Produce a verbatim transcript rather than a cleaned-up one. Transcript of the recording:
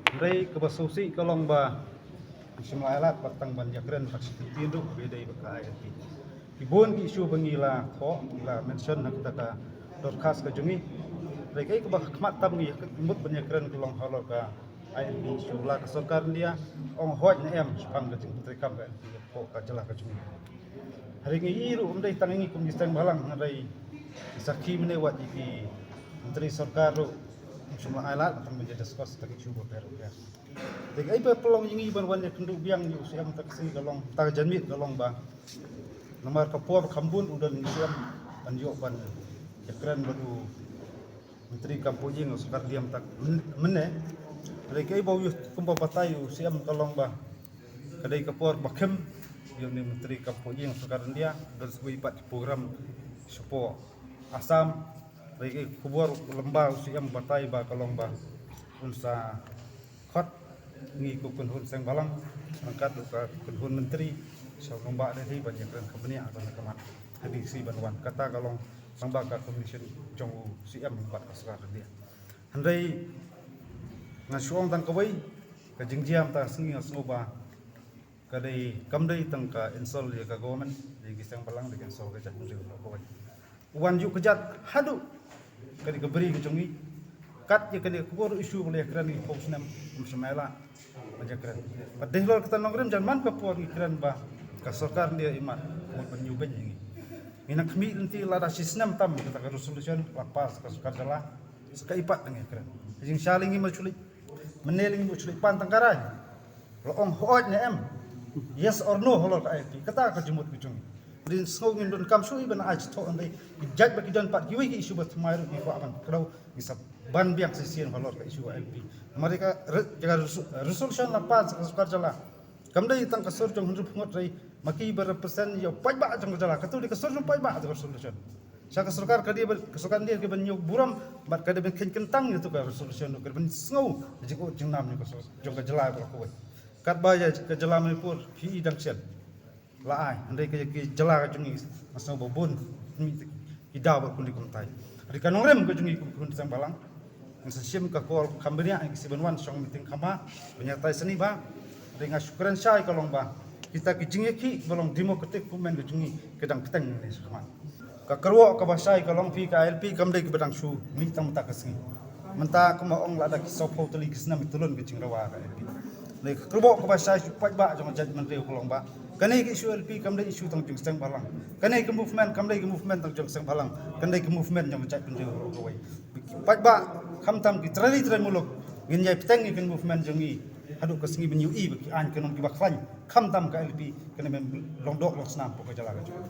Hynrei kaba sngewsih ka long ba shim la ai lad ba tang ban ïakren bad shi kyntien ruh ba dei bad ka I L P. Ki bun ki issue ba ngi la thoh, ngi la mention ha kata ka dorkhas ka jong ngi. Hynrei kaei kaba khmat tam ngi mut ban ïakren ka long halor ka I L P issue, la ka sorkar India ong hooid ne em shaphang ka jingtreikam ka I L P hapoh ka jylla ka jong ngi. Hynrei ngi ruh ym dei tang ngi kum ki seng bhalang, hynrei sakhi mynne wat ïa ki myntri sorkar ruh ym shym la ai lad tang ban ïa discuss kata ka issue ba pher ba pher. Te kaei ba pynlong ïa ngi ban wan ïakynduh biang ïa u C M mynta ka sngi ka long, mynta ka janmiet ka long ba namar ka por kham bun u don u C M ban ïoh ban ïakren bad u Myntri kam pynïeng u sorkar India mynta mynne. Hynrei kaei ba u ïoh kumba batai u C M ka long ba ka dei ka por ba khim ïa une u myntri kam pynïeng u sorkar India, don sa kawei pat ki program shapoh Assam. Hynrei ka khubor lymba u C M batai ba ka long ba un sa khot ngi ko kynhun seng bhalang ryngkat ka kynhun myntri sha u nongbah Delhi ban ïakren kham bniah ha kane ka mat ha D C ban wan. Kata ka long lyngba ka communication jong u C M bad ka sorkar India. Hynrei nga shu ong tang kawei, ka jingjia mynta ka sngi nga sngew ba ka dei, kam dei tang ka insult ïa ka government, ïa ki seng bhalang, dei ka insult ka jaitbynriew kawei. Wan ïuh ka jait haduh ka dei ka bri ka jong ngi. Kat ïa ka dei ka kor issue ba la ïakren ïa ka phew snem, ym shym la ïa la ban ïakren. Bad dei halor kata nongrim jan man ka por ngi kren ba ka sorkar India i mat ka mut ban ïuh beiñ ïa ngi. Ngi nang khmih lynti lada shi snem tam kata ka resolution la pass ka sorkar jylla. Sa kaei pat ngi kren. Jingshisha lei ngi ma shu leit, mynne lei ngi ma shu leit pan tang ka rai. La ong hooid ne em, yes or no halor ka I L P. Kata ka jingmut ka jong ngi. Rin sngew ngin donkam shuh ban ai jingthoh hynrei ki jait ba ki don pat kiwei ki issue ba thymmai ruh ngi kwah ban kdew, ngi sa ban biang shisien halor ka issue I L P. Namar ïa ka re-, ïa ka resu-, resolution la pass ka sorkar jylla. Kam dei tang ka sur jong hynriew phew ngut, hynrei ma ki ba represent ïa u paidbah jong ka jylla. Kato dei ka sur jong u paidbah jong ka resolution. Sha ka sorkar ka dei ba, ka sorkar India ka ban ïoh burom bad ka dei ban kheiñ kyntang ïa tu ka resolution, ka dei ban sngew ïa ka jingnam jong ka sor-, jong ka jylla ba la kawei. Katba ïa ka jylla Manipur phi i dang shen. La ai, hynrei ka, ka jylla ka jong ngi nga sngew ba bun ki daw ba kumne kumtai. Hynrei ka nongrim ka jong ngi kum ki khun seng bhalang. Ngi sa shim ka call kham bniah ngi sa ban wan shong meeting kham bha, ban ïatai sani bha. Hynrei nga shu kren shai ka long ba kita ki jingïakhih ba long democratic movement ka jong ngi ka dang kyrteng ne shakhmat. Ka kyrwoh kaba shai ka long phi ka I L P kam dei kiba dang shu mih tang mynta ka sngi. Mynta kumba ong lada ki sawphew tylli ki snem ki tylli ki jingrwai ka I L P. Hynrei ka kyrwoh kaba shai sha u paidbah jong ka jaitbynriew ka long ba kane ka issue I L P kam dei issue tang jong seng bhalang. Kane ka movement kam dei ka movement tang jong seng bhalang. Kane ka movement jong ka jaitbynriew baroh kawei. Ki paidbah khamtam ki trai ri trai muluk ngin ïai bteng ïa ka movement jong ngi haduh ka sngi ban ïohi ba ki aiñ ki nym kiba khlaiñ khamtam ka I L P kan ym long doh long snam hapoh ka jylla ka jong ngi.